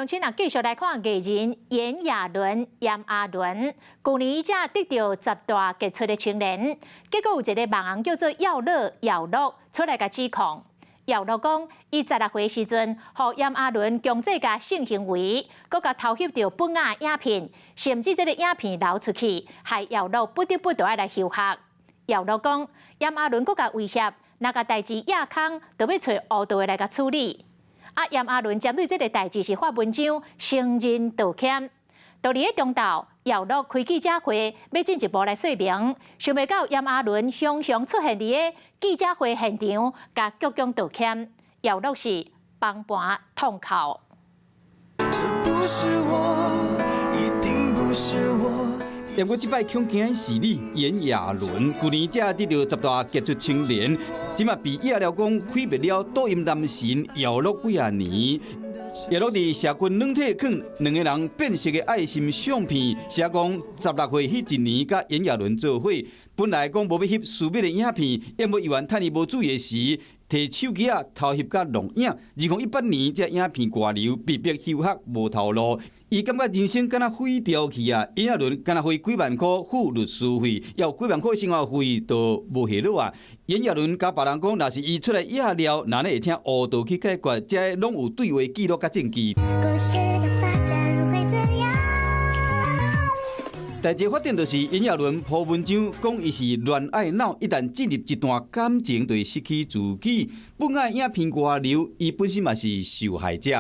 鄉親啊，繼續來看藝人炎亞綸、炎亞綸，舊年才得著十大傑出的青年，結果有一个網紅叫做耀樂耀樂出來共指控。耀樂講，伊16歲時陣，予炎亞綸強制共性行為，閣共偷翕著本仔影片，甚至這个影片流出去，害耀樂不得不著愛來休學。耀樂講，炎亞綸閣共威脅，若共代誌掖空，就欲揣烏道的來共處理。啊，炎亞綸針對這个代誌是發文章承認道歉。到佇咧中晝，耀樂開記者會，欲進一步來說明，想袂到炎亞綸雄雄出現佇咧記者會現場，共鞠躬道歉。耀樂是崩盤痛哭。這不是我，一定不是我。不過這擺恐驚是你炎亞綸，舊年才得著十大傑出青年，這馬被掖料講毀滅了抖音男神姚樂幾仔年。姚樂佇社群軟體囥兩个人變色的愛心相片，寫講16歲彼一年佮炎亞綸做伙，本來講無欲翕私密的影片，猶過猶原趁伊無注意時，提手機仔偷翕佮錄影。2018年這影片外流，被迫休學無頭路。伊感覺人生敢若毀掉去啊！炎亞綸敢若花幾萬箍付律師費，猶幾萬箍生活費都無下落啊！炎亞綸佮別人講，若是伊出來掖料，若呢會請烏道去解決，這攏有對話記錄佮證據。故事的發展會怎樣？代誌發展就是炎亞綸鋪文章講伊是戀愛腦，一旦進入一段感情，就會失去自己。本愛影片外流，伊本身嘛是受害者。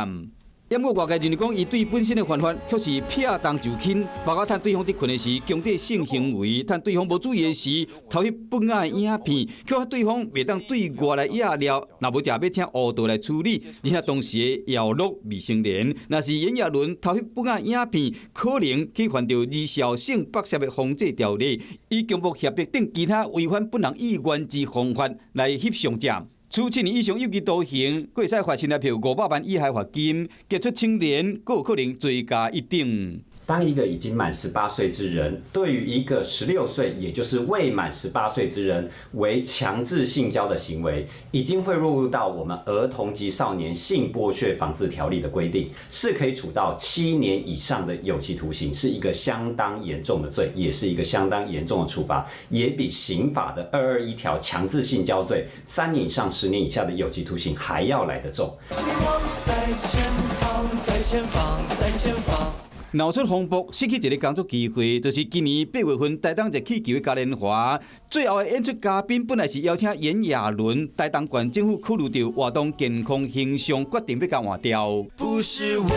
毋過外界認為講，伊對本身的犯法卻是避重就輕，包括趁對方佇睏的時強制性行為，趁對方無注意的時偷翕本仔影片，恐嚇對方袂當對外來掖料，若無就欲請烏道來處理。而且當時的姚樂未成年，若是炎亞綸偷翕本仔影片，可能去犯著兒少性剝削的防制條例，以強迫脅迫等其他違反本人意願之方法來翕相者，處7年以上有期徒刑，閣會使罰新台幣500萬以下罰金；傑出青年，閣有可能追加一等。當一個已經滿18歲之人，對於一個16歲，也就是未滿十八歲之人為強制性交的行為，已經會落入到我們兒童及少年性剝削防治條例的規定，是可以處到7年以上的有期徒刑，是一個相當嚴重的罪，也是一個相當嚴重的處罰，也比刑法的221條強制性交罪3年以上10年以下的有期徒刑還要來得重。在前方，在前方，在前方。鬧出風波，失去一个工作機會，就是今年8月份台東熱氣球的嘉年華，最後的演出嘉賓本來是邀請炎亞綸，台東縣政府考慮著活動健康形象，決定欲共換掉。不是我。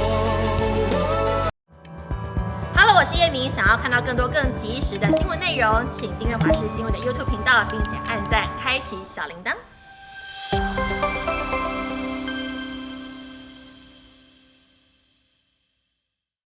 Hello，我是葉明，想要看到更多更及時的新聞內容，請訂閱華視新聞的 YouTube 頻道，並且按讚，開啟小鈴鐺。